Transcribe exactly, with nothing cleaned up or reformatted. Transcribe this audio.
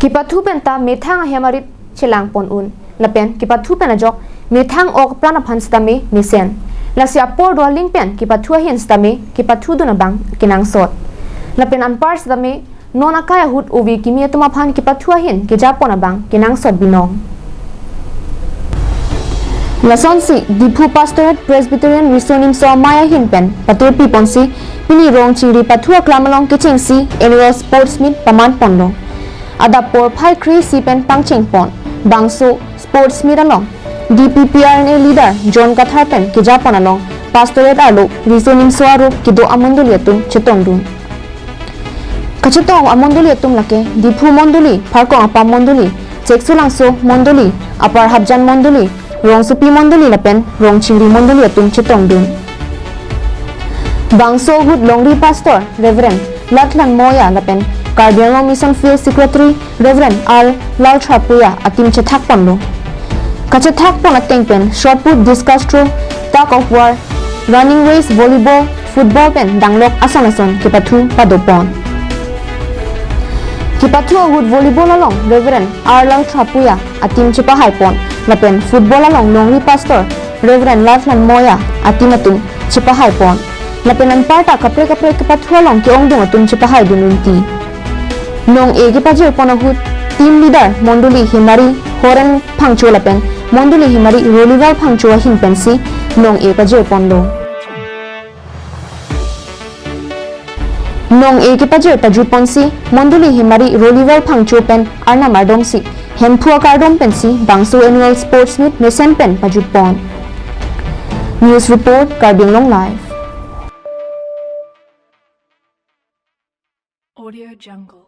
Kepathu pen ta methang ahem arit chelang pon un. Lapen kepathu pen ajok methang ok pran aphan sitame mesen. Lasi apor do aling pen kepathu ahin sitame kepathu dun abang kenangsot. Lapen anpar sitame non akai ahut ove kimi atum aphan kepathu ahin keja pon abang kenangsot binong. Lasonsi Diphu Pastorate Presbyterian Riso Nimso Amei ahin pen patur pi ponsi pini Rongchingri pathu aklam along kechengsi annual sports meet paman ponlo. Adap porphai kre-isi pen pangcheng pon. Bangso sports meet along D P P R N A leader John Kathar pen keja pon along pastorate arlo Riso Nimso arup kedo amondoli atum chetongdun. Kachetong amondoli atum lake Diphu mondoli, Pharkong Apam mondoli, Cheksolangso mondoli, Upper Hapjan mondoli, Rongsopi mondoli lapen Rongchingri mondoli atum chetongdun. Bangso ahut longri pastor Reverend Lalthlan Moya lapen Karbi Anglong Mission Field Secretary Reverend R Lalthra Puya atim chethak ponlo. Kachethak pon ateng pen shot put, discus throw, tug of war, running race, volleyball, football pen danglok ason ason kepathu pado pon. Kepathu ahut volleyball along Reverend R Lalthra Puya atim chepahai pon lapen football along longri pastor Reverend Lalthlan Moya atim atum chepahai pon. Lapen anparta kaprek kaprek kepathu along ke-ongdung atum chepahai dun unti. Nong-e kepajir pon ahut team leader mondoli Hemari Horen Phangcho lapen mondoli Hemari Rolival Phangcho ahin pensi nong-e pajir ponlo. Nong-e kepajir pajut ponsi mondoli Hemari Rolival Phangcho pen arnam ardomsi Hemphu akardom pensi bangso annual sports meet mesen pen pajut pon. News report, Karbi Anglong Live. Audio Jungle.